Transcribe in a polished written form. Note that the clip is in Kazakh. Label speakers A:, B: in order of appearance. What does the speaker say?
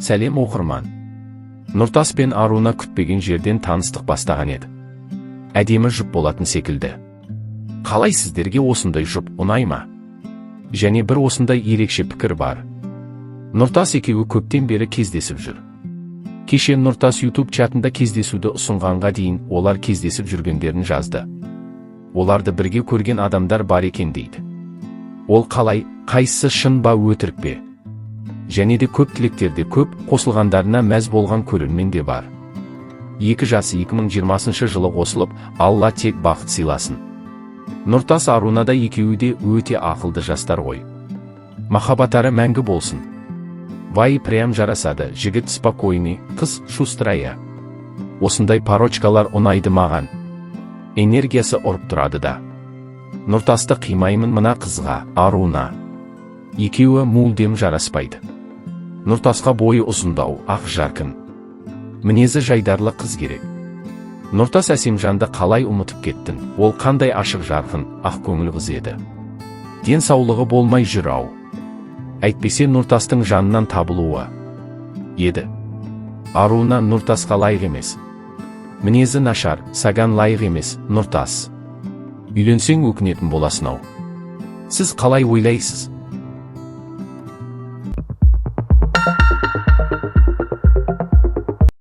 A: Сәлем, оқырман! Нұртас пен Аруна күтпеген жерден таныстық бастаған еді. Әдемі жұп болатын секілді. Қалай, сіздерге осындай жұп ұнай ма? Және бір осындай ерекше пікір бар. Нұртас екеуі көптен бері кездесіп жүр. Кеше Нұртас YouTube чатында кездесуді ұсынғанға дейін олар кездесіп жүргендерін жазды. Оларды бірге көрген адамдар бар екен дейді. Ол қалай, қайсысы шын ба, өтірік пе? Және де көп тілектерде көп қосылғандарына мәз болған көрермен де бар. Екі жасы 2020 жылы қосылып, Алла тек бақыт сыйласын. Нұртас, Аруна да, екеуі де өте ақылды жастар ғой. Махаббаттары мәңгі болсын. Вай, прям жарасады, жігіт спокойный, қыз шустрая. Осындай парочкалар ұнайды маған. Энергиясы ұрып тұрады да. Нұртасты қимаймын мына қызға, Аруна. Екеуі мүлдем жараспайды. Нұртасқа бойы ұзындау, ақ жарқын, мінезі жайдарлы қыз керек. Нұртас, Әсемжанды қалай ұмытып кеттің? Ол қандай ашық жарқын, ақ көңіл қыз еді. Денсаулығы болмай жүр ау. Әйтпесе Нұртастың жанынан табылуы еді. Аруна Нұртасқа лайық емес. Мінезі нашар, саған лайық емес, Нұртас. Үйленсең, өкінетін боласың ау. Сіз қалай ойлайсыз?